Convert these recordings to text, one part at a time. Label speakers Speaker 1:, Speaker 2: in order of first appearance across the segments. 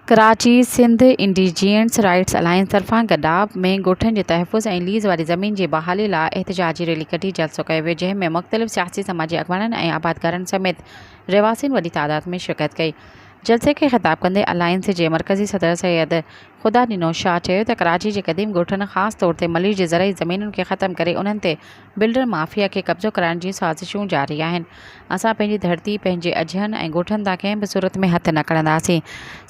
Speaker 1: Karachi, Sindh indigenous rights alliance طرفان گڏاپ ۾ ڳوٺن جي تحفظ ۽ ليز واري زمين جي بحالي لاء احتجاجي ريلي ڪڍي جلسو ڪيو ويو، جنهن ۾ مختلف سياسي سماجي اڳواڻن ۽ آبادگارن سميت رهواسين وڏي تعداد ۾ شرڪت ڪئي. جلسي کي خطاب ڪندي الائنس جي مرڪزي صدر سيد خدا ڏنو شاهه چيو ته ڪراچي جي قديم ڳوٺن خاص طور تي ملير جي زرعي زمينن کي ختم ڪري انهن تي بلڊر مافيا کي قبضو ڪرائڻ جون سازشون جاري آهن، اسان پنهنجي ڌرتي، پنهنجي اجهن ۽ ڳوٺن تان ڪنهن به صورت ۾ هٿ نه کڻنداسين،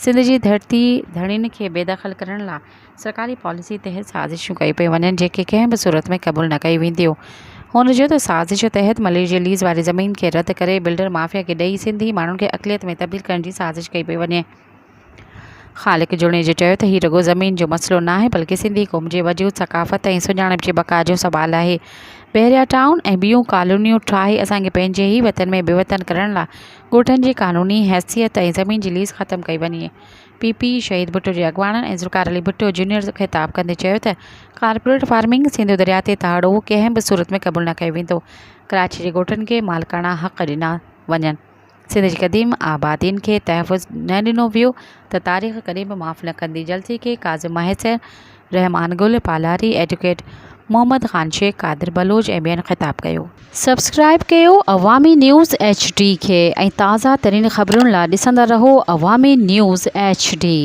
Speaker 1: سنڌ جي ڌرتي ڌڻين کي بيدخل ڪرڻ لا سرڪاري پاليسي تحت سازشون ڪيون پيون وڃن جيڪي ڪنهن به صورت ۾ قبول نه ڪيون وينديون. هن چيو ته سازش تحت ملير جي ليز واري زمين کي رد ڪري بلڊر مافيا کي ڏئي سنڌي ماڻهن کي اقليت ۾ تبديل ڪرڻ جي سازش ڪئي پئي وڃي. خالق جوڻيجو چيو ته هي رڳو زمين جو مسئلو ناهي بلڪه سنڌي قوم جي وجود، ثقافت ۽ سڃاڻپ جي بقا جو سوال آهي. بحريا ٽائون ۽ ٻيون ڪالونيون ٺاهي اسان کي پنهنجي ئي وطن ۾ بي وطن ڪرڻ لاء ڳوٺن جي قانوني حيثيت ۽ زمين جي ليز ختم ڪئي وڃي. پي پي شهيد ڀٽو جي اڳواڻن ۽ ذوالفقار علي ڀٽو جونيئر خطاب ڪندي چيو ته ڪارپوريٽ فارمنگ، سنڌو درياء تي ڌاڙو ڪنهن به صورت ۾ قبول نه ڪيو ويندو، ڪراچي جي ڳوٺن کي مالڪاڻا حق ڏنا وڃن. سنڌ جي قديم آبادين کي تحفظ نه ڏنو ويو ته تاريخ ڪڏهن به معاف نه ڪندي. جلسي کي ڪاظم مهيسر، رحمان گل پالاري، ايڊوڪيٽ محمد خان شيخ، قادر بلوچ ۽ ٻين خطاب ڪيو. سبسڪرائيب ڪيو عوامي نيوز ايڇ ڊي کي ۽ تازه ترين خبرن لا ڏسندا رهو عوامي نيوز ايڇ ڊي.